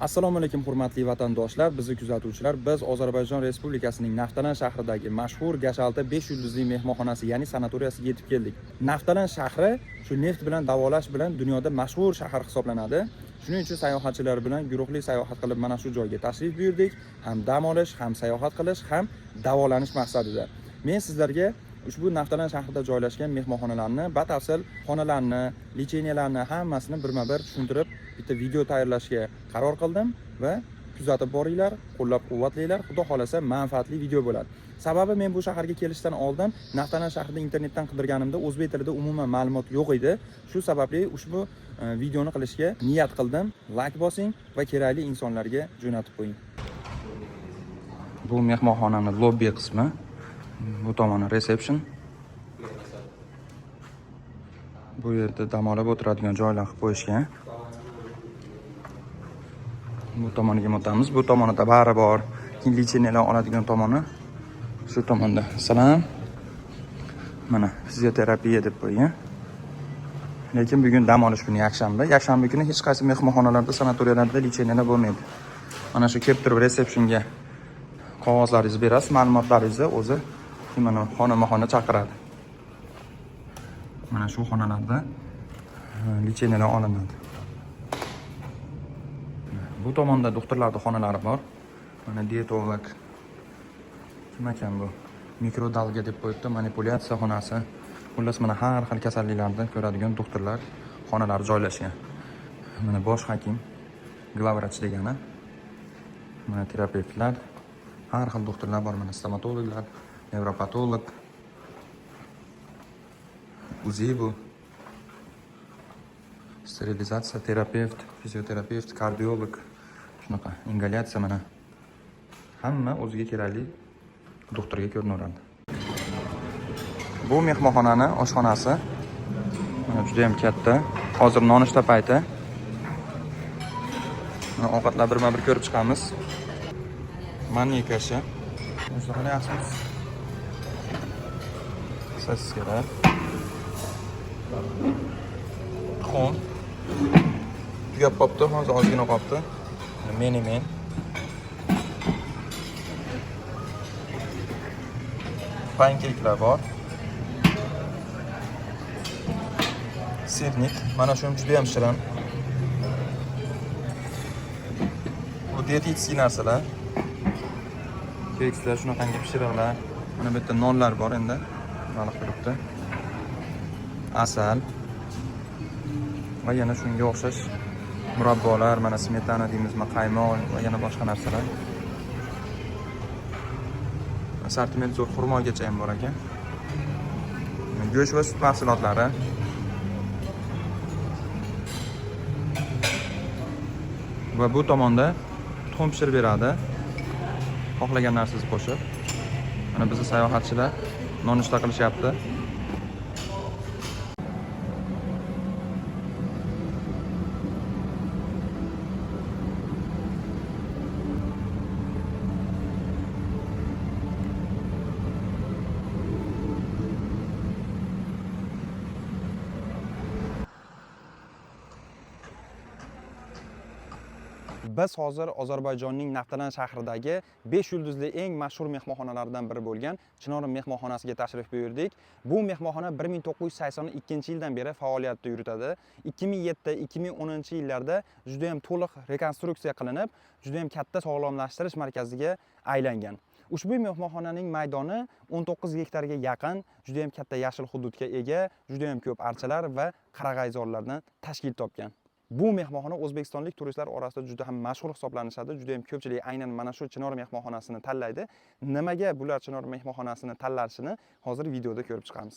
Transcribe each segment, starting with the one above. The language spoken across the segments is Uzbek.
Assalomu alaykum, hurmatli vatandoshlar, bizni kuzatuvchilar. Biz Ozarbayjon Respublikasining Naftalan shahridagi mashhur Gashalti 5 yulduzli mehmonxonasi, ya'ni sanatoriyasiga yetib keldik. Naftalan shahri shu neft bilan davolash bilan dunyoda mashhur shahar hisoblanadi. Shuning uchun sayohatchilar bilan guruhli sayohat qilib mana shu joyga tashrif buyurdik. Ham dam olish, ham sayohat qilish, ham davolanish maqsadida. Men sizlarga ushbu Naftalan shahrida joylashgan mehmonxonalarni batafsil, xonalarni, лечения larni hammasini birma-bir tushuntirib bitta video tayyorlashga qaror qildim va kuzatib boringlar, qo'llab-quvvatlanglar. Xudo xolasa manfaatli video bo'ladi. Sababi men bu shaharga kelishdan oldin Naftalan shahrida internetdan qidirganimda o'zbek tilida umuman ma'lumot yo'q edi. Shu sababli ushbu videoni qilishga niyat qildim. Like bosing va kerakli insonlarga jo'natib qo'ying. Bu mehmonxonaning lobbi qismi. Bu tomoni reception. Bu yerda dam olib o'tiradigan joylar qilib qo'yishgan. Bu tomoniga o'tamiz. Bu tomonida bari bor. Keyin лечения lar oladigan tomoni shu tomonda. Salom. Mana fizioterapiya deb qo'ygan. Lekin bugun dam olish kuni, yakshanba. Yakshanba kuni hech qaysi mehmonxonalarda, sanatoriyalarda лечения lar bo'lmaydi. Mana shu kelib turib receptionga qog'ozlaringizni berasiz, ma'lumotlaringizni o'zi mana xonama-xona chaqiradi. Mana shu xonalarda лечения lar olinadi. Bu tomonda doktorlarning xonalari bor. Mana dietolog. Kim ekan bu? Mikrodalga deb qo'yibdi, manipulyatsiya xonasi. Xullas, mana har xil kasalliklarni ko'radigan doktorlar xonalari joylashgan. Mana bosh hakim, главврач degani. Mana terapevtlar, har xil doktorlar bor, mana stomatologlar, nevropatolog. УЗИ bu. Sterilizatsiya terapevt, fizioterapevt, kardiolog, shunaqa ingalyatsiya, mana hamma o'ziga kerakli doktorga ko'rinaveradi. Bu mehmonxonani oshxonasi mana juda ham katta. Hozir nonushta payti. Mana ovqatlar birma-bir ko'rib chiqamiz. Манный каша. Muzlaxona, yaxshimisiz? Sosiskalar. Tuxum. Tugab qolibdi, hozir ozgina qolibdi. Menemen. Pankeyklar bor. Сырник. Mana shu juda ham shirin. Bu dietetik narsalar. Kekslar, shunaqangi pishiriqlar. Mana bu yerda nonlar bor endi. Baliq turibdi. Asal. Va yana shunga o'xshash murabbolar, mana smetana deymizmi, qaymoq va yana boshqa narsalar. Assortiment zo'r, xurmogacha ham bor ekan. Go'sht va sut mahsulotlari. Va bu tomonda tuxum pishirib beradi. Xohlagan narsangizni qo'shib. Mana bizni sayohatchilar nonushta qilishyapti. Biz hozir Ozarbayjonning Naftalan shahridagi 5 yulduzli eng mashhur mehmonxonalardan biri bo'lgan Chinor mehmonxonasiga tashrif buyurdik. Bu mehmonxona 1982-yildan beri faoliyatda yuritadi. 2007-2010 yillarda juda ham to'liq rekonstruksiya qilinib, juda ham katta sog'lomlashtirish markaziga aylangan. Ushbu mehmonxonaning maydoni 19 gektarga yaqin, juda ham katta yashil hududga ega, juda ham ko'p archalar va qarag'ayzorlardan tashkil topgan. Bu mehmonxona o'zbekistonlik turistlar orasida juda ham mashhur hisoblanishadi. Juda ham ko'pchilik aynan mana shu Chinor mehmonxonasini tanlaydi. Nimaga bular Chinor mehmonxonasini tanlashini hozir videoda ko'rib chiqamiz.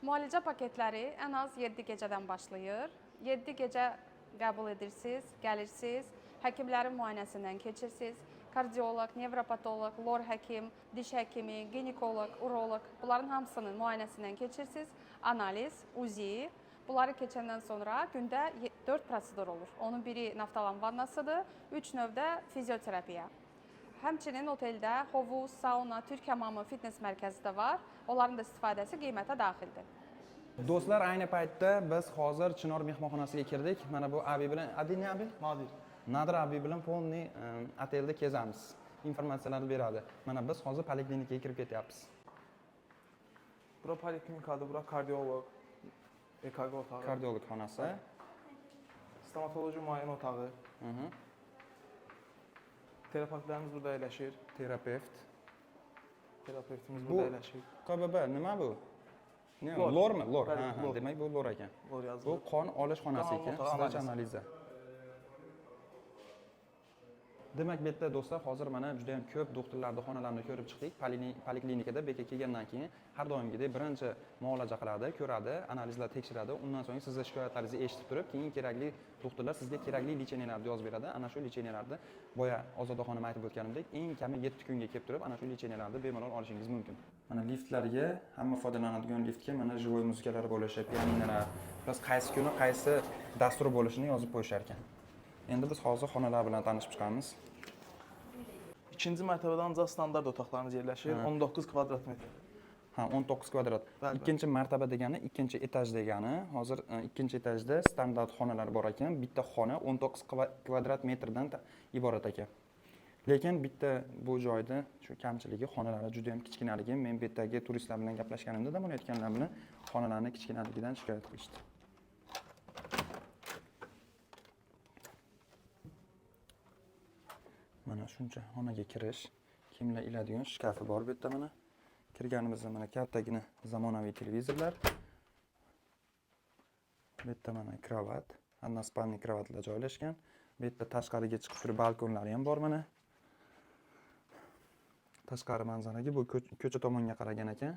Müalicə paketləri ən az 7 gecədən başlayır. 7 gecə qəbul edirsiniz, gəlirsiniz, həkimlərin müayinəsindən keçirsiniz. Kardioloq, nevropatoloq, lor həkim, diş həkimi, ginekoloq, uroloq, bunların hamısının müayinəsindən keçirsiniz. Analiz, UZI. Bunları keçəndən sonra gündə 4 prosedur olur. Onun biri naftalan vannasıdır, 3 növdə fizioterapiya. Həmçinin oteldə hovuz, sauna, türk hamamı, fitness mərkəzi də var. Onların da istifadəsi qiymətə daxildir. Do'stlar, ayni paytda biz hozir Chinor mehmonxonasiga kirdik. Mana bu abi bilan, ading ne abi? Nadir. Nadir abi bilan полный otelda kezamiz. Informatsiyalarni beradi. Mana biz hozir poliklinikaga kirib ketyapmiz. Bura poliklinikadır, bura kardioloq, EKG otağı, Kardiolog xonasi. Stomatoloji müayinə otağı. Terapevtlərimiz burada əyləşir. Terapevt. Terapevtimiz Bu- burada əyləşir. КББ nima bu? Ne? Lor. Lormi? Lor. Bəli, Ha, ha, lor. demak, bu lor ekan. Lor Bu yazılır. qon olish xonasi Qon olma ekan. otağı, Сдача analiz. Analizi. Demak, bu yerda, do'stlar, hozir mana juda ham ko'p doktorlarning xonalarini ko'rib chiqdik. Poliklinikada beka kelgandan keyin har doimgidek birinchi muolaja qiladi, ko'radi, analizlar tekshiradi. Undan so'ng sizni shikoyatlaringizni eshitib turib, keyin kerakli doktorlar sizga kerakli лечения larni yozib beradi. Ana shu лечения larni boya Ozoda xonim aytib o'tganimdek, eng kami 7 kunga kelib turib, ana shu лечения larni bemalol olishingiz mumkin. Mana liftlarga, hamma foydalanadigan liftga mana живой muzikalar bo'lishi, pianinolar, biz qaysi kuni qaysi dastur bo'lishini yozib qo'yishar ekan. Endi biz hozir xonalar bilan tanishib chiqamiz. İkinci mərtəbədə ancaq standart otaqlarımız yerləşir. 19 kvadrat metr. Ha, 19 kvadrat. Bəli, bəli. Ikkinchi martaba degani ikkinchi etaj degani. Hozir ikkinchi etajda standart xonalar bor ekan. Bitta xona 19 kvadrat metrdan iborat ekan. Lekin bitta bu joyda shu kamchiligi, xonalari juda ham kichkinaligi. Men bu yerdagi turistlar bilan gaplashganimda dam olayotganlar bilan xonalarni kichkinaligidan shikoyat qilishdi. Mana shuncha xonaga kirish, kiyimlar iladigan shkafi bor bu yerda mana. Kirganimizda mana kattagina zamonaviy televizorlar. Bu yerda mana kravat, односпальный kravatlar joylashgan. Bu yerda tashqariga chiqib turib balkonlari ham bor mana. Tashqari manzaraga bu ko'cha tomonga qaragan ekan.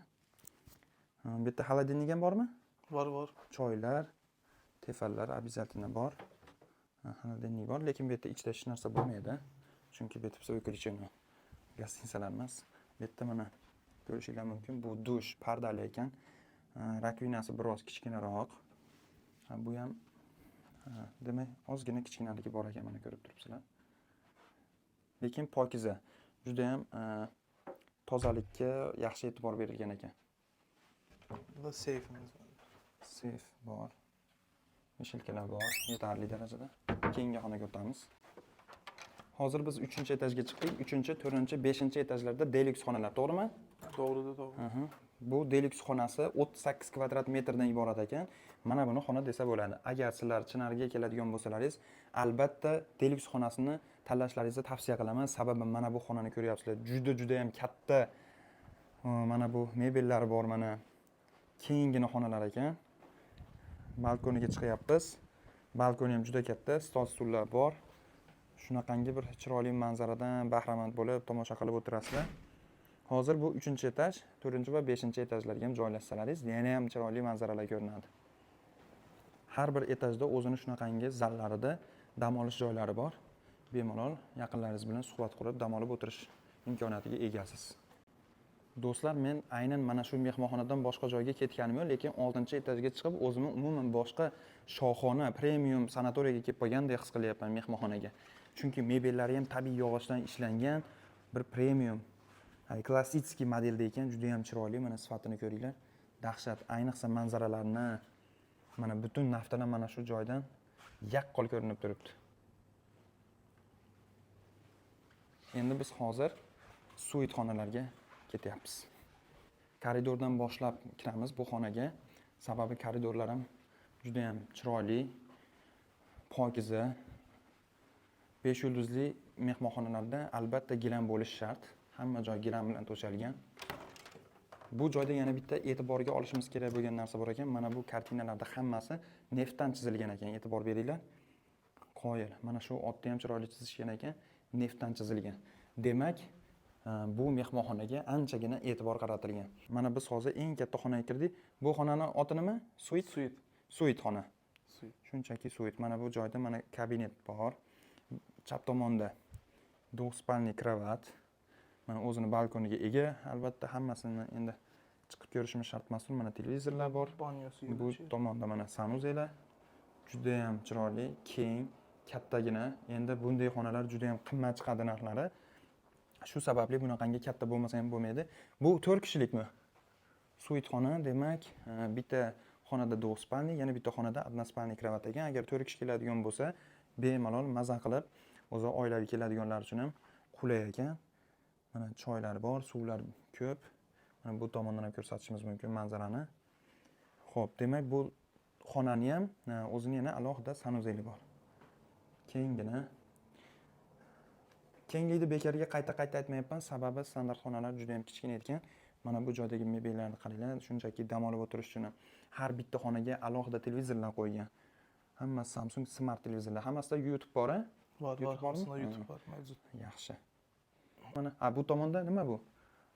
Ha, bu yerda холодильник ham bormi? Var, var. Choylar, tefallar обязательно bor. Ha, холодильник bor, lekin bu yerda ichida hech narsa bo'lmaydi. Chunki bu yerda все выключено. Гостиница lar emas. Bu yerda mana ko'rishinglar mumkin, bu dush pardali ekan. Ha, раковина si biroz kichkinaroq. Ha, bu ham, ha, demak, ozgina kichkinaligi bor ekan, mana ko'rib turibsizlar. Lekin pokiza, juda ham tozalikka yaxshi e'tibor berilgan ekan. Burada seyfimiz var. Seyf bor. Вешалка lar bor, yetarli darajada. Keyingi xonaga o'tamiz. Hozir biz 3-etajga chiqdik. 3-, 4-, 5-etajlarda deluxe xonalar, to'g'rimi? Doğrudur, doğru. Aha. Bu deluxe xonasi 38 kvadrat metrdan iborat ekan. Mana buni xona desa bo'ladi. Agar sizlar Chinarga keladigan bo'lsalaringiz, albatta deluxe xonasini tanlashlaringizni tavsiya qilaman. Sababi mana bu xonani ko'ryapsizlar. Juda juda ham katta. Mana bu mebellar bor mana. Kenggina xonalar ekan. Balkoniga chiqyapmiz. Balkoni ham juda katta, stol stullar bor. Shunaqangi bir chiroyli manzaradan bahramand bo'lib tomosha qilib o'tirasizlar. Hozir bu 3-etaj, 4 va 5-etajlarga ham joylashsalaringiz, yana ham chiroyli manzaralar ko'rinadi. Har bir etajda o'zini shunaqangi zallarida dam olish joylari bor. Bemalol yaqinlaringiz bilan suhbat qurib, dam olib o'tirish imkoniyatiga egasiz. Do'stlar, men aynan mana shu mehmonxonadan boshqa joyga ketganim yo'q, lekin 6-etajga chiqib o'zimni umuman boshqa shohona premium sanatoriyga kelib qolgandek his qilyapman mehmonxonaga. Chunki mebellari ham tabiiy yog'ochdan ishlangan bir premium, klassik modelda ekan, juda ham chiroyli, mana sifatini ko'ringlar. Dahshat, ayniqsa manzaralarni, mana butun Naftalan mana shu joydan yaqqol ko'rinib turibdi. Endi biz hozir suite xonalarga ketyapmiz. Koridordan boshlab kiramiz bu xonaga. Sababi koridorlar ham juda ham chiroyli, pokiza. 5 yulduzli mehmonxonalarda albatta gilam bo'lishi shart. Hamma joy gilam bilan to'shalgan. Bu joyda yana bitta e'tiborga olishimiz kerak bo'lgan narsa bor ekan. Mana bu kartinalarda hammasi neftdan chizilgan ekan. E'tibor beringlar. Qoyil. Mana shu otni ham chiroyli chizishgan ekan, neftdan chizilgan. Demak, bu mehmonxonaga anchagina e'tibor qaratilgan. Mana biz hozir eng katta xonaga kirdik. Bu xonani oti nima? Suite? Suite. Suite xona. Suite. Shunchaki suite. Mana bu joyda mana kabinet bor. Chap tomonda двухспальный кровать. Mana o'zini balkoniga ega. Albatta hammasini endi chiqib ko'rishimiz shart emas. Mana televizorlar bor. Banyosu Bu yerleşir. Tomonda mana санузел lar. Juda ham chiroyli, keng, kattagina. Endi bunday xonalar juda ham qimmat chiqadi narxlari. Shu sababli bunaqangi katta bo'lmasa ham bo'lmaydi. Bu 4 kishilikmi? Suite xona, demak, bitta xonada двухспальный, yana bitta xonada односпальный кровать ekan. Agar 4 kishi keladigan bo'lsa, bemalol maza qilib O'zi oilaviy keladiganlar uchun ham qulay ekan. Mana choylar bor, suvlar ko'p. Mana bu tomondan ham ko'rsatishimiz mumkin manzarani. Xo'p, demak, bu xonani ham o'zini yana alohida санузел i bor. Kenggina. Kenglikni bekorga qayta-qayta aytmayapman, sababi standart xonalar juda ham kichkina ekan. Mana bu joydagi mebellarni qaranglar, shunchaki dam olib o'tirish uchun ham har bitta xonaga alohida televizorlar qo'ygan. Hammasi Samsung smart televizorlar. Hammasida YouTube bor, a? Var, var. YouTube bormi? Hammasında YouTube var, mavjud. Yaxshi. Mana, a, bu tomonda nima bu?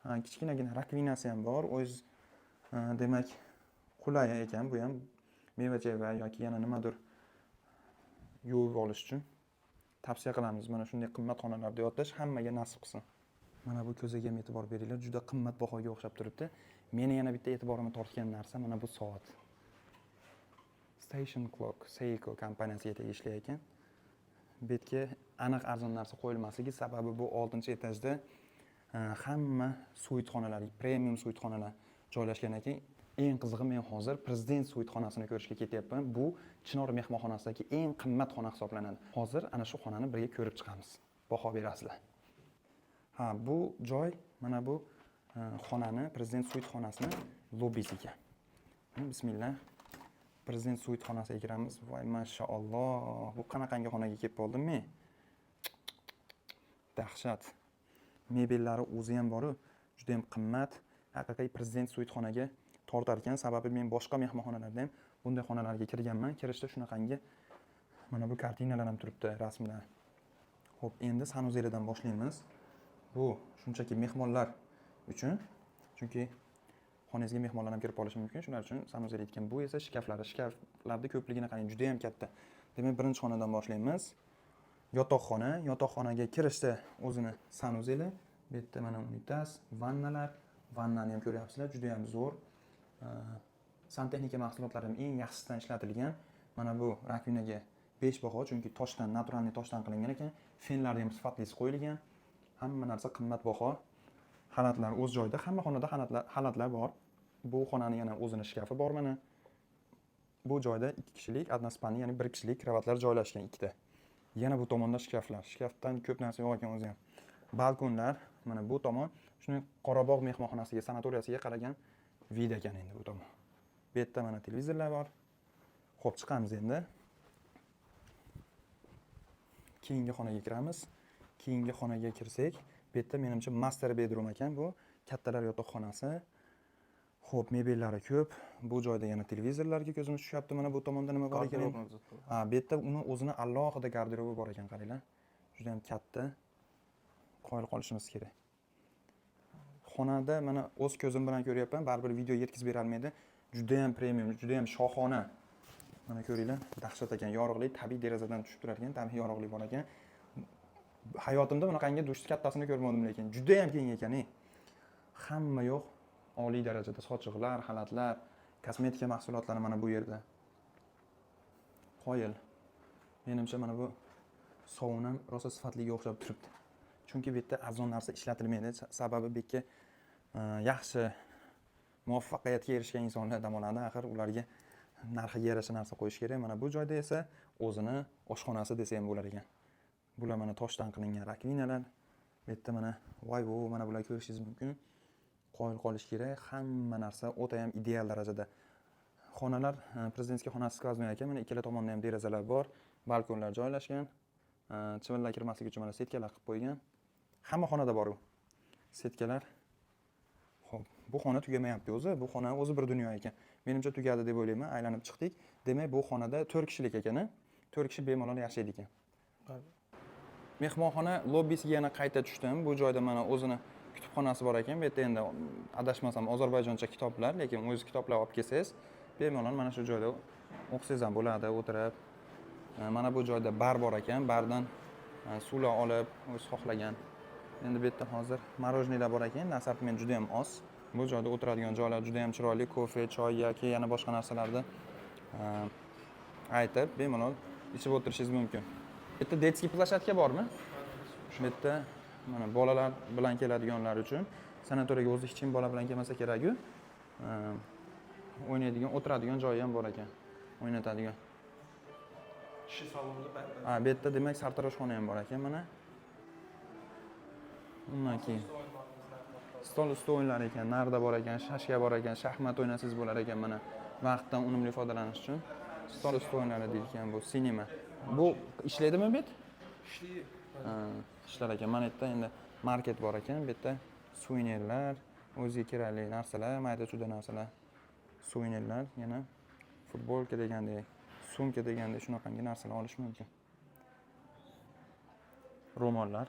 Ha, kichkinagina раковина si ham bor. O'z demak, qulay ekan bu ham meva-cheva yoki yana nimadir yuvib olish uchun tavsiya qilamiz. Mana shunday qimmat xonalarda yotish hammaga nasib qilsin. Mana bu ko'zaga ham e'tibor beringlar, juda qimmat bahoga o'xshab turibdi. Meni yana bitta e'tiborimni tortgan narsa mana bu soat. Station Clock Seiko kompaniyasiga tegishli ekan. Bu yerga aniq arzon narsa qo'yilmasligi sababi bu 6-etajda hamma суит xonalar, premium суит xonalar joylashgan ekan. Eng qizig'i, men hozir prezident суит xonasini ko'rishga ketyapman. Bu Chinor mehmonxonasidagi eng qimmat xona hisoblanadi. Hozir ana shu xonani birga ko'rib chiqamiz. Baho berasizlar. Ha, bu joy mana bu xonani, prezident суит xonasini lobbisi ekan. Bismillah. Prezident суит xonasiga kiramiz. Voy, mashaalloh. Bu qanaqangi xonaga kelib qoldim men? Dahshat. Mebellari o'zi ham boru, juda ham qimmat. Haqiqiy prezident суит xonaga tortar ekan. Sababi men boshqa mehmonxonalarda ham bunday xonalarga kirganman. Kirishda shunaqangi mana bu kartinalar ham turibdi, rasmlar. Xo'p, endi санузел idan boshlaymiz. Bu shunchaki mehmonlar uchun, chunki xonangizga mehmonlar ham kirib qolishi mumkin. Shular uchun санузел aytgan. Bu esa shkaflari. Shkaflarni ko'pligini qarang, juda ham katta. Demak, birinchi xonadan boshlaymiz. Yotoqxona. Yotoqxonaga kirishda o'zini санузел i. Bu yerda mana unitaz, vannalar. Vannani ham ko'ryapsizlar, juda ham zo'r. Santexnika mahsulotlari ham eng yaxshisidan ishlatilgan. Mana bu раковина ga 5 baho, chunki toshdan, натуральный toshdan qilingan ekan. Fenlari ham sifatlisi qo'yilgan. Hamma narsa qimmatbaho. Xalatlar o'z joyida, hamma xonada xalatlar bor. Bu xonani yana o'zini shkafi bor mana. Bu joyda 2 kishilik односпальный, ya'ni 1 kishilik kravatlar joylashgan ikkita. Yana bu tomonda shkaflar. Shkafdan ko'p narsa yo'q ekan o'zi ham. Balkonlar, mana bu tomon shuni Qorabog' mehmonxonasiga, sanatoriyasiga qaragan вид ekan endi bu tomon. Bu yerda mana televizorlar bor. Xo'p, chiqamiz endi. Keyingi xonaga kiramiz. Keyingi xonaga kirsak, bu yerda menimcha master bedroom ekan bu. Kattalar yotoqxonasi. Xo'p, mebellari ko'p. Bu joyda yana televizorlarga ko'zimiz tushyapti. Mana bu tomonda nima bor ekan? Garderob mavjud. Ha, bu yerda uni o'zini alohida garderobi bor ekan, qaranglar. Juda ham katta. Qoyil qolishimiz kerak. Xonada mana o'z ko'zim bilan ko'ryapman, baribir video yetkazib berolmaydi. Juda ham premium, juda ham shohona. Mana ko'ringlar, dahshat ekan, yorug'lik tabiiy derazadan tushib turar ekan, tabiiy yorug'lik bor ekan. Hayotimda bunaqangi dushni kattasini ko'rmadim lekin juda ham keng ekan. Ey. Hamma yoq oliy darajada sochiqlar, xalatlar, kosmetika mahsulotlari mana bu yerda. Qoyil. Menimcha mana bu sovun ham rosa sifatliga o'xshab turibdi. Chunki bu yerda arzon narsa ishlatilmaydi. Sababi bu yerga yaxshi muvaffaqiyatga erishgan insonlar dam oladi. Axir ularga narxiga yarasha narsa qo'yish kerak. Mana bu joyda esa o'zini oshxonasi desa ham bo'lar ekan. Bular mana toshdan qilingan раковина lar. Bu yerda mana voy vo, mana bular ko'rishingiz mumkin. Qoyil qolish kerak. Hamma narsa o'ta ham ideal darajada. Xonalar, президентский xonasi сквозной ekan. Mana ikkala tomonda ham derazalar bor, balkonlar joylashgan. Chivinlar kirmasligi uchun mana setkalar qilib qo'ygan. Hamma xonada bor u setkalar. Xo'p, bu xona tugamayapti o'zi. Bu xona o'zi bir dunyo ekan. Menimcha tugadi deb o'ylayman. Aylanib chiqdik. Demak, bu xonada 4 kishilik ekan, a? 4 kishi bemalol yashaydi ekan. Balli. Mehmonxona lobbisiga yana qayta tushdim. Bu joyda mana o'zini kutubxonasi bor ekan. Bu yerda endi adashmasam ozarbayjoncha kitoblar, lekin o'zingiz kitoblar olib kelsangiz, bemalol mana shu joyda o'qisangiz ham bo'ladi o'tirib. Mana bu joyda bar bor ekan. Bardan suvlar olib, o'zi xohlagan. Endi bu yerda hozir мороженое lar bor ekan, assortiment juda ham oz. Bu joyda o'tiradigan joylar juda ham chiroyli, kofe, choy yoki yana boshqa narsalarni aytib, bemalol ichib o'tirishingiz mumkin. Bu yerda детский площадка bormi? Bu yerda mana bolalar bilan keladiganlar uchun, sanatoriyaga o'zi hech kim bola bilan kelmasa kerak-ku. O'ynaydigan, o'tiradigan joyi ham bor ekan. O'ynatadigan. Kişi salonu, bərbər. Ha, bu yerda demak sartaroshxona ham bor ekan mana. Undan keyin stol usti o'yinlari ekan, narda bor ekan, shashka bor ekan, shaxmat o'ynasangiz bo'lar ekan mana vaqtdan unumli foydalanish uchun. Stol usti o'yinlari deyilgan bu sinema. Bu ishlaydimi bu yerda? İşləyir. Ha, ishlar ekan. Mana yerda endi market bor ekan. Bu yerda suvenirlar, o'ziga kerakli narsalar, mayda-chuyda narsalar, suvenirlar, yana futbolka degandek, sumka degandek shunaqangi narsalar olish mumkin. Ro'mollar.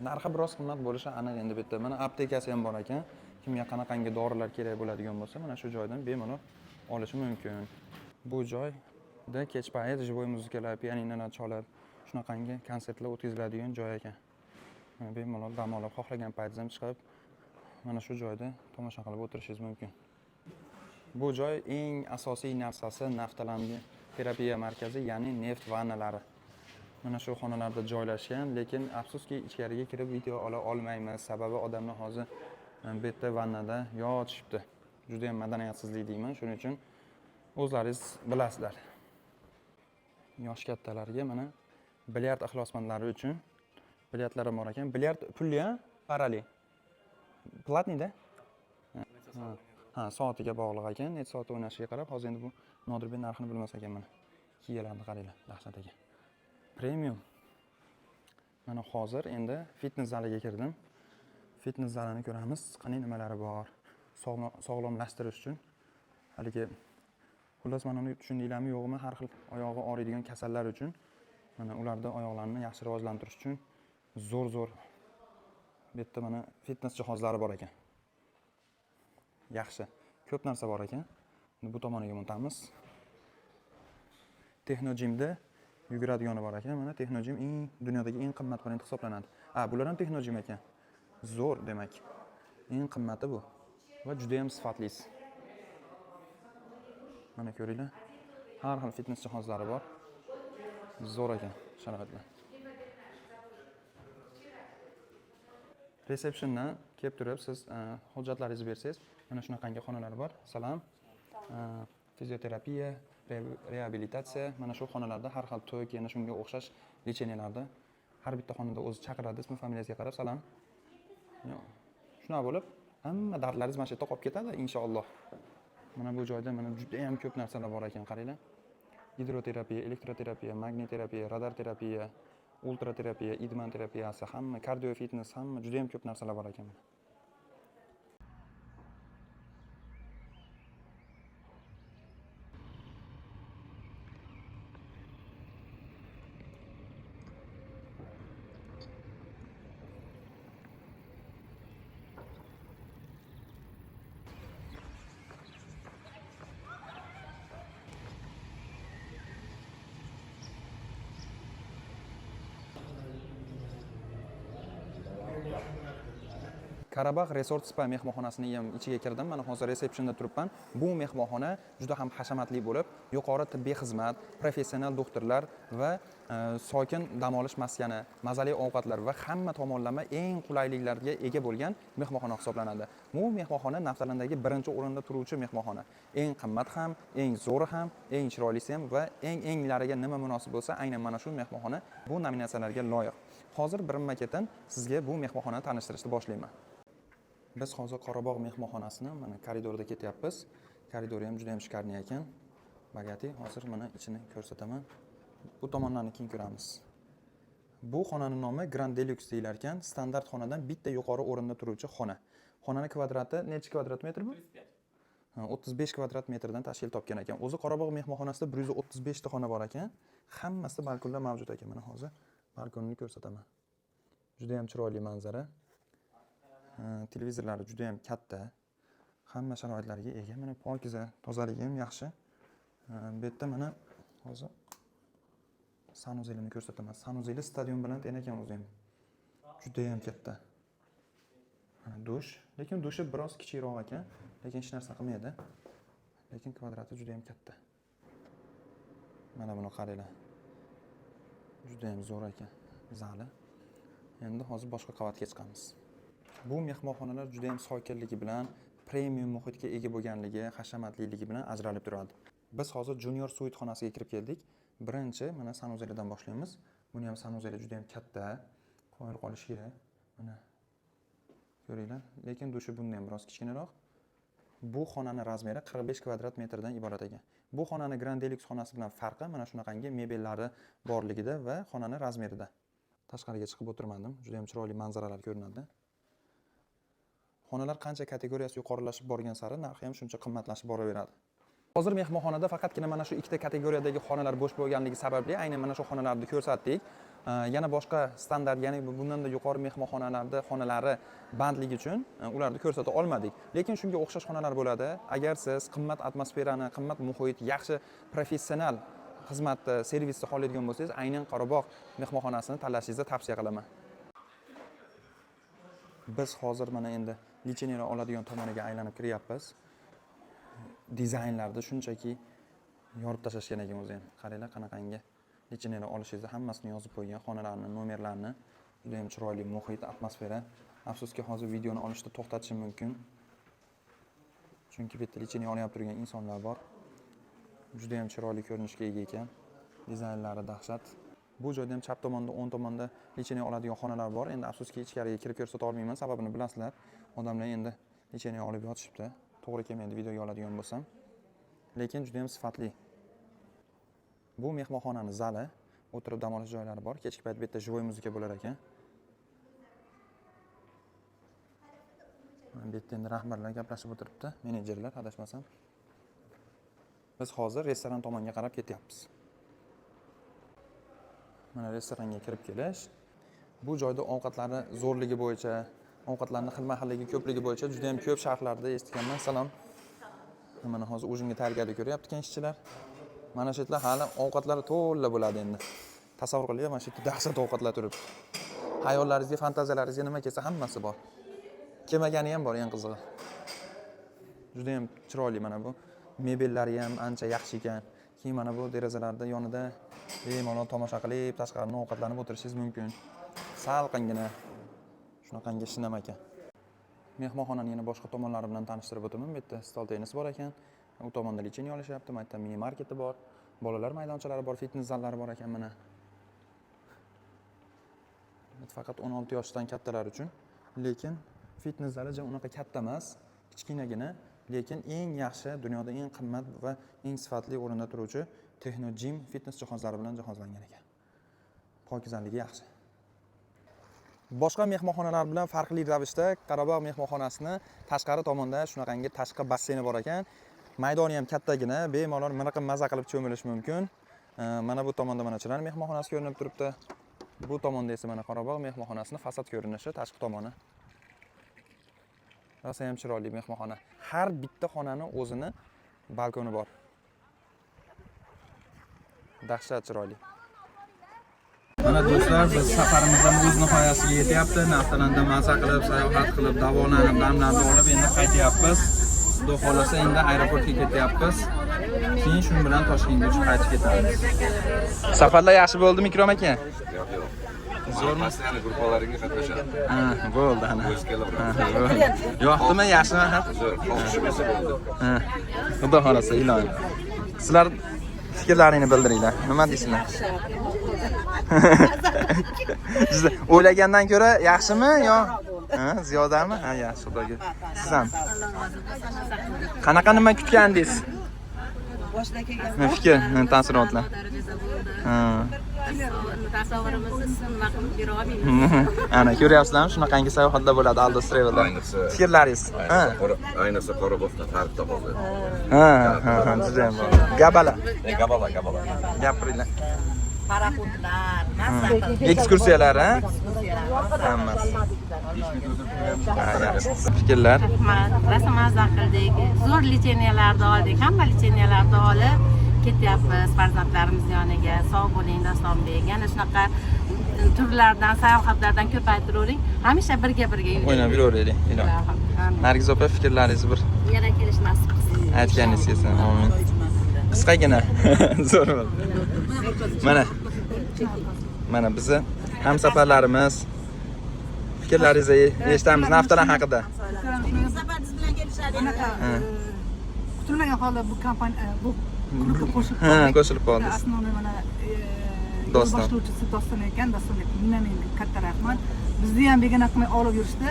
Narxi biroz qimmat bo'lishi aniq endi bu yerda. Mana aptekasi ham bor ekan. Kimga qanaqangi dorilar kerak bo'ladigan bo'lsa, mana shu joydan bemalol olishi mumkin. Bu joyda kech payt живой muzikalar, pianinolar chalib, shunaqangi konsertlar o'tkaziladigan joy ekan. Mana bemalol dam olib, xohlagan paytingiz ham chiqib, mana shu joyda tomosha qilib o'tirishingiz mumkin. Bu joy eng asosiy narsasi Naftalan terapiya markazi, ya'ni neft vannalari. Mana shu xonalarda joylashgan, lekin afsuski ichkariga kirib video ola olmaymiz. Sababi odamlar hozir bu yerda vannada yotishibdi. Juda ham madaniyatsizlik deyman, shuning uchun o'zlaringiz bilasizlar. Yosh kattalarga mana bilyard ixlosmandlari uchun bilyardlar ham bor ekan. Bilyard pulli, ha? Parali. Платный da? Ha, soatiga bog'liq ekan. Necha soat o'ynashiga qarab, hozir endi bu Nodirbek narxini bilmas ekan mana. Kiyalarni qaranglar, dahshat ekan. Premium. Mana hozir endi fitness zaliga kirdim. Fitness zalini ko'ramiz, qanday nimalari bor. Sog'lomlashtirish uchun haligi xullas mana uni tushundinglarmi yo'qmi, har xil oyog'i og'riydigan kasallar uchun mana ularda oyoqlarni yaxshi rivojlantirish uchun zo'r-zo'r bu yerda mana fitness jihozlari bor ekan. Yaxshi, ko'p narsa bor ekan. Endi bu tomoniga o'tamiz. Texnojimda yuguradigani bor ekan. Mana Texnojim eng dunyodagi eng qimmat brend hisoblanadi. A, bular ham Texnojim ekan. Zo'r demak. Eng qimmati bu va juda ham sifatlisi. Mana ko'ringlar. Har xil fitness jihozlari bor. Zo'r ekan sharoitlar. Resepsiyondan kelib turib siz hujjatlaringizni bersangiz, mana shunaqangi xonalar bor. Salom. Fizioterapiya, reabilitatsiya, mana shu xonalarda har xil tok, yana shunga o'xshash лечения larda har bitta xonada o'zi chaqiradi, ismi familiyasiga qarab, salom. Yo'q. Shunaqa bo'lib, hamma dardlaringiz mana shu yerda qolib ketadi inshaalloh. Mana bu joyda mana juda ham ko'p narsalar bor ekan, qaranglar. Gidroterapiya, elektroterapiya, magniterapiya, radar terapiya, ultraterapiya, idman terapiyasi, hamma kardio fitness, hamma juda ham ko'p narsalar bor ekan. Karabag' Resort Spa mehmonxonasini ham ichiga kirdim. Mana hozir resepsiyonda turibman. Bu mehmonxona juda ham hashamatli bo'lib, yuqori tibbiy xizmat, professional doktorlar va sokin dam olish maskani, mazali ovqatlar va hamma tomonlama eng qulayliklarga ega bo'lgan mehmonxona hisoblanadi. Bu mehmonxona Naftalandagi birinchi o'rinda turuvchi mehmonxona. Eng qimmat ham, eng zo'ri ham, eng chiroylisi ham va eng englariga nima munosib bo'lsa, aynan mana shu mehmonxona bu nominatsiyalarga loyiq. Hozir birinma-ketin sizga bu mehmonxonani tanishtirishni boshlayman. Biz hozir Qorabog' mehmonxonasini mana koridorda ketyapmiz. Koridori ham juda ham шикарный ekan. Богатый. Hozir mana ichini ko'rsataman. Bu tomonlarni keyin ko'ramiz. Bu xonani nomi Grand Deluxe deyilar ekan. Standart xonadan bitta yuqori o'rinda turuvchi xona. Xonani kvadrati necha kvadrat metr bu? Ha, 35 kvadrat metrdan tashkil topgan ekan. O'zi Qorabog' mehmonxonasida 135 ta xona bor ekan. Hammasida balkonlar mavjud ekan. Mana hozir balkonni ko'rsataman. Juda ham chiroyli manzara. Ha, televizorlari juda ham katta. Hamma sharoitlarga ega. Mana pokiza, tozaligi ham yaxshi. Ha, bu yerda mana hozir санузел ini ko'rsataman. Санузел i stadion bilan teng ekan o'zi ham. Juda ham katta. Mana dush, lekin dushi biroz kichikroq ekan, lekin hech narsa qilmaydi. Lekin kvadrati juda ham katta. Mana buni qaranglar. Juda ham zo'r ekan zali. Endi hozir boshqa qavatga chiqamiz. Bu mehmonxonalar juda ham sokinligi bilan, premium muhitga ega bo'lganligi, hashamatliligi bilan ajralib turadi. Biz hozir Junior Suite xonasiga kirib keldik. Birinchi mana санузел idan boshlaymiz. Buni ham санузел i juda ham katta. Qoyil qolish kerak. Mana ko'ringlar. Lekin dushi bundan ham biroz kichkinaroq. Bu xonani размер i 45 kvadrat metrdan iborat ekan. Bu xonani Grand Deluxe xonasi bilan farqi mana shunaqangi mebellari borligida va xonani размер ida. Tashqariga chiqib o'tirmadim. Juda ham chiroyli manzaralar ko'rinadi. Xonalar qancha kategoriyasi yuqorilashib borgan sari narxi ham shuncha qimmatlashib boraveradi. Hozir mehmonxonada faqatgina mana shu ikkita kategoriyadagi xonalar bo'sh bo'lganligi sababli aynan mana shu xonalarni ko'rsatdik. Yana boshqa standart, ya'ni bundanda yuqori mehmonxonalarda xonalari bandligi uchun ularni ko'rsata olmadik. Lekin shunga o'xshash xonalar bo'ladi. Agar siz qimmat atmosferani, qimmat muhit, yaxshi professional xizmatni, servisni xohlaydigan bo'lsangiz, aynan Qorabog' mehmonxonasini tanlashingizni tavsiya qilaman. Biz hozir mana endi лечение oladigan tomoniga aylanib kiryapmiz. Dizaynlarda shunchaki yorib tashlashgan ekan o'zi ham. Qaranglar, qanaqangi лечение olishingizni hammasini yozib qo'ygan, xonalarni, nomerlarni. Juda ham chiroyli muhit, atmosfera. Afsuski, hozir videoni olishda to'xtatishim mumkin. Chunki bu yerda лечение olyapti turgan insonlar bor. Juda ham chiroyli ko'rinishga ega ekan. Dizaynlari dahshat. Bu joyda ham chap tomonda, o'ng tomonda лечение oladigan xonalar bor. Endi afsuski ichkariga kirib ko'rsata olmayman, sababini bilasizlar. Odamlar endi лечение olib yotishibdi. To'g'ri kelmaydi videoga oladigan bo'lsam. Lekin juda ham sifatli. Bu mehmonxonani zali, o'tirib dam olish joylari bor. Kechki payt bu yerda живой музыка bo'lar ekan. Mana bu yerda endi rahbarlar gaplashib o'tiribdi, menejerlar adashmasam. Biz hozir restoran tomonga qarab ketyapmiz. Mana restoranga kirib kelish. Bu joyda ovqatlarni zo'rligi bo'yicha, ovqatlarni xilma-xilligi, ko'pligi bo'yicha juda ham ko'p sharhlarda eshitganman. Salom. Mana hozir ужин ga tayyorgarlik ko'ryapti ekan ishchilar. Mana shu yerda hali ovqatlar to'la bo'ladi endi. Tasavvur qiling, mana shu yerda dahshat ovqatlar turibdi. Hayollaringizga, fantaziyalaringizga nima kelsa hammasi bor. Kelmagani ham bor, eng qizig'i. Juda ham chiroyli mana bu. Mebellari ham ancha yaxshi ekan. Keyin mana bu derazalarda yonida bemalol tomosha qilib, tashqarini ovqatlanib o'tirishingiz mumkin. Salqingina shunaqangi shinam ekan. Mehmonxonani yana boshqa tomonlari bilan tanishtirib o'taman. Bu yerda stol tennis bor ekan. U tomonda лечение olishyapti, bu yerda mini marketi bor, bolalar maydonchalari bor, fitness zallari bor ekan mana. Faqat 16 yoshdan kattalar uchun, lekin fitness zali ja unaqa katta emas, kichkinagina, lekin eng yaxshi, dunyoda eng qimmat va eng sifatli o'rinda turuvchi Techno Gym fitness jihozlari bilan jihozlangan ekan. Pokizaligi yaxshi. Boshqa mehmonxonalar bilan farqli ravishda Qarabog' mehmonxonasini tashqari tomonda shunaqangi tashqi basseyni bor ekan. Maydoni ham kattagina, bemalol miriqib maza qilib cho'milish mumkin. Mana bu tomonda mana Chinar mehmonxonasi ko'rinib turibdi. Bu tomonda esa mana Qorabog' mehmonxonasini fasad ko'rinishi, tashqi tomoni. Rosa ham chiroyli mehmonxona. Har bitta xonani o'zini balkoni bor. Dahshat chiroyli. Mana do'stlar, biz safarimizdan o'z nihoyasiga yetyapti. Naftalanda maza qilib, sayohat qilib, davolanib, damlarni olib endi qaytyapmiz. Xudo xohlasa endi aeroportga ketyapmiz. Keyin shu bilan Toshkentga uchib qaytib ketamiz. Safarlar yaxshi bo'ldimi, Ikrom aka? Yo'q, yo'q. Zo'rmi? Постоянно gruppalaringga qatnashadi. Ha, bo'ldi ana. O'zi kelaveradi. Ha, bo'ldi. Yoqdimi, yaxshimi? Ha? Zo'r, xohishi bo'lsa bo'ldi. Ha. Xudo xohlasa, iloyim. Sizlar fikrlaringni bildiringlar. Nima deysizlar? Siz o'ylagandan ko'ra yaxshimi yo? Ha, ziyodami? Ha, yaxshi, xudoga. Siz ham. Qanaqa nima kutgandingiz? Boshida kelgan Nima fikr, taassurotlar? Darajada bo'ldi. Ha. Tasavvurimizni siz nima qilib bera olmaymiz. Ana ko'ryapsizlarmi, shunaqangi sayohatlar bo'ladi Aldos Travelda. Ayniqsa Fikrlaringiz? Ha. Ayniqsa Qorabog'da tarixda qoldi. Ha, juda ham bor. Gabala. Gabala, gabala. Gapiringlar. Paraxodlar, mazza qildik. Ekskursiyalar, ha? Ekskursiyalar. Hammasi. Ha, yaxshi. Fikrlar? Rahmat, rosa mazza qildik. Zo'r лечения larni oldik. Hamma лечения larni olib ketyapmiz farzandlarimiz yoniga. Sog' bo'ling, Dostonbek. Yana shunaqa turlardan, sayohatlardan ko'paytiravering. Hamisha birga birga yuring. O'ynab yuraveraylik, iloyim. Amin. Nargiz opa, fikrlaringizni bir Yana kelish nasib qilsin. aytganingiz kelsin. Amin. Qisqagina. Zo'r bo'ldi. Mana. Mana bizni hamsafarlarimiz fikrlaringizni eshitamiz Naftalan haqida. Safar biz bilan kelishadi. Ha. Kutilmagan holda bu kompaniya bu Klubga qo'shilib Ha, qoldik. qo'shilib qoldingiz. Основной mana yo'l Doston. boshlovchisi Doston ekan. Dostonga 1000 katta rahmat. Bizni ham begona qilmay olib yurishdi.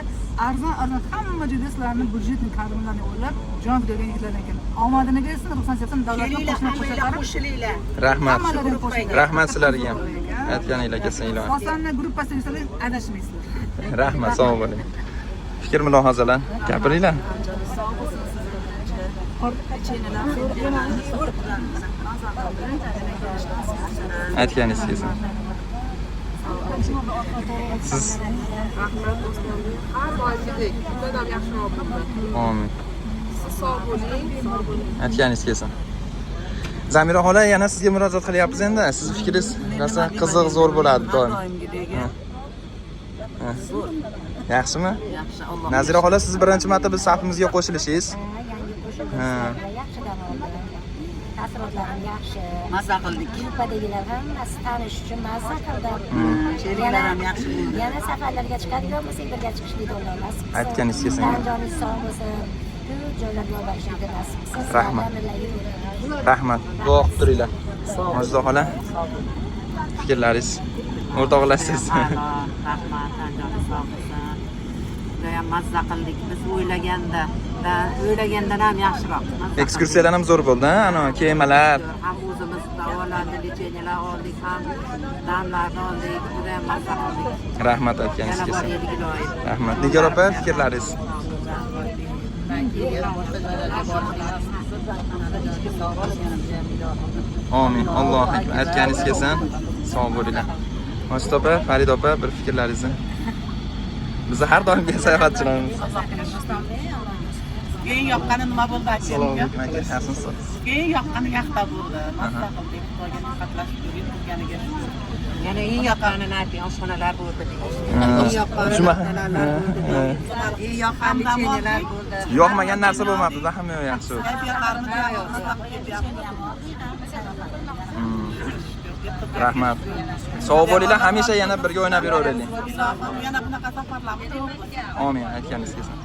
Arzon arzon hamma joyda sizlarni byudjetni kadrlarni o'ylab jon fidoga yigitlar ekan. Omadini bersin, ruxsat bersin, davlatni Kelinglar, qo'shma hammanglar qo'shiqlari. qo'shilinglar. Rahmat. Hammalaring qo'shilinglar. Rahmat sizlarga ham. Aytganinglar kelsin ilohim. Dostonni gruppasida yursangiz adashmaysizlar. Rahmat, sog' bo'ling. Fikr mulohazalar gapiringlar. Aytganingiz kelsin. Siz Rahmat Osmonbek. Har doimgidek bundan ham yaxshiroq bo'ldi. Amin. Siz sog' bo'ling, sog' bo'ling. Aytganingiz kelsin. Zamira xola, yana sizga murojaat qilyapmiz endi. Sizni fikringiz rosa qiziq, zo'r bo'ladi doim. Doimgidek. Ha. Yaxshimi? Yaxshi, Alloh. Nazira xola, siz birinchi marta biz safimizga qo'shilishingiz. Yangi qo'shildim. Ha. Yaxshi dam oldim. Taassurotlarim yaxshi. Maza qildik. Gruppadagilar hammasi tanish uchun mazza qildim. Sheriklar ham yaxshi bo'ldi. Yana safarlarga chiqadigan bo'lsak, birga chiqishlik Alloh nasib qilsin. Aytganingiz kelsin. Tan joningiz sog' bo'lsin. Ko'p joylarga olib borishlikni nasib qilsin. Rahmat. Sizlardan birga. Rahmat. Duo qilib turinglar. Majda xola, fikrlaringiz o'rtoqlasiz. A'lo, rahmat, joni sog' bo'lsin. Judayam mazza qildik. Biz o'ylaganda, o'ylagandan ham yaxshiroq. Mazza qildik. Ekskursiyalar ham zo'r bo'ldi, ha? Ana kemalar. Ham o'zimiz davolandi, лечения lar oldik, ham damlarni oldik. Judayam mazza qildik. Rahmat, aytganingiz Yana bor kelsin. edik iloyim. Rahmat. Nigor opa, fikrlaringiz. Amin. Allohu akbar. Aytganingiz kelsin. Sog' bo'linglar. Majid opa, Farid opa, bir fikrlaringizni. Bizni har doimgi sayohatchilarimiz. Eng yoqqani nima bo'ldi Assalomu alaykum aka, yaxshimisiz? Eng yoqqani yaxta bo'ldi. Mazza qildik. Xudoga niqatlashib yurganiga shukur. Yana eng yoqqanini ayting, oshxonalar bo'ldi. Eng yoqqani naftalarlar bo'ldi. Eng yoqqan pechenyelar bo'ldi. Yoqmagan narsa bo'lmabdi-da, hamma yoq yaxshi. Rahmat. Sog' bo'linglar, hamisha yana birga o'ynab yuraveraylik. Yana bunaqa safarlarimiz Amin, aytganingiz kelsin.